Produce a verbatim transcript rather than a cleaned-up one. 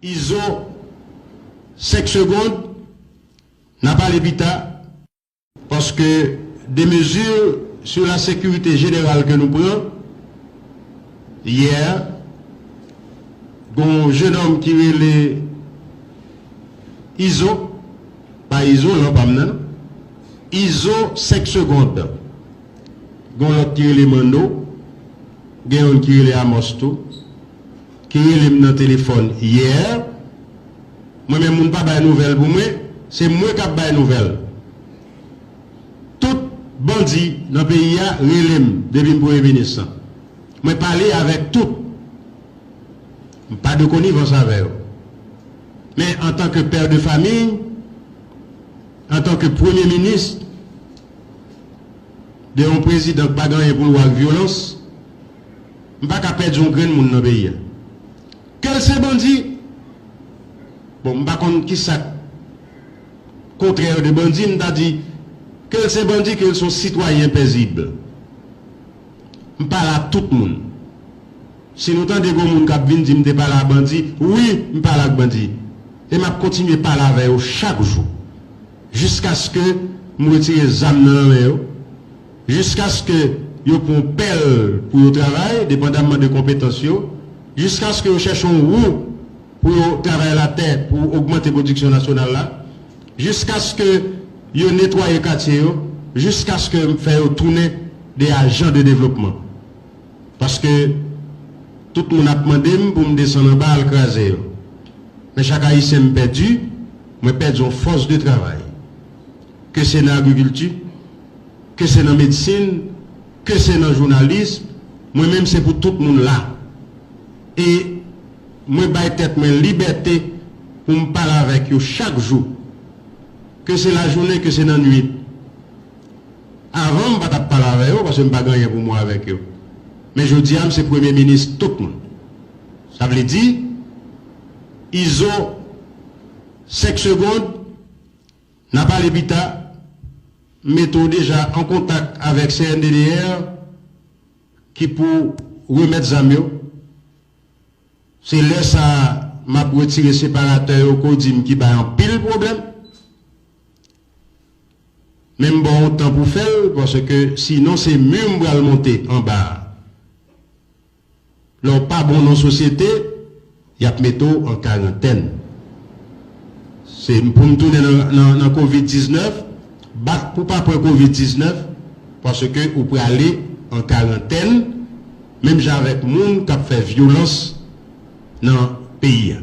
Izo, senk segonn, n a pale pita, paske de mezi sou la sekirite jeneral ke nou pran, yè, gon jennonm ki rele Izo, pa Izolan pa m nan, Izo senk segonn. Gon lòt ki rele Manno, gen youn ki rele Amos tou, ki rele m nan telefòn yè. Mwen menm, moun pa bay nouvèl pou mwen, se mwen k ap bay nouvèl. Tout bandi nan peyi a rele m depi m premye minis lan. Mwen pale avèk tout. M pa de konivans avè yo. Men antanke pè de famiy, antanke premye minis de yon prezidan k pa gen anyen pou l wè ak vyolans, m pa ka pèdi yon grenn moun nan peyi a. Ke l se bandi, bon, m pa konn kisa k kontrè de bandi, m ta di, ke l se bandi, ke l se yon sitwayen pezib. M pale ak tout moun. Si nou tande gon moun k ap vin di m te pale ak bandi, wi, m pale ak bandi. E m ap kontinye pale avè yo chak jou. Jiskaske m retire zam nan men yo. Jiskaske yo pran pèl pou yo travay, depandamman de konpetans yo. Jiskaske yo chèche yon wou pou yo travay latè pou ogmante pwodiksyon nasyonal la. Jiskaske yo netwaye katye yo. Jiskaske m fè yo tounen de ajan de devlopman. Paske tout moun ap mande m pou m desann anba al kraze yo. Men chak Ayisyen m pèdi, mwen pèdi yon fòs de travay. Ke se nan agrikilti, ke se nan medsin, ke se nan jounalis, mwen menm se pou tout moun la. E mwen bay tèt mwen libète pou m pale avèk yo chak jou. Ke se lajounen, ke se nan nwit. Avan, m pa t ap pale avè yo, paske m pa gen anyen pou m wè avèk yo. Men jodi a, m se premye minis tout moun. Sa vle di, Izo, senk segonn, n a pale pita, m mete w deja an kontak avèk C N D D R ki pou remèt zam yo. Se lè sa a m ap retire separatè yo ke w di m ki bay anpil pwoblèm. Men m ba w yon tan pou fè l, paske sinon se mi m pral monte anba a. Lè w pa bon nan sosyete, y ap mete w an karantèn. Se pou m tounen nan, nan, nan kovid diznèf, bat pou pa pran kovid diznèf, paske ou prale an karantèn, menm jan avèk moun k ap fè vyolans nan peyi a.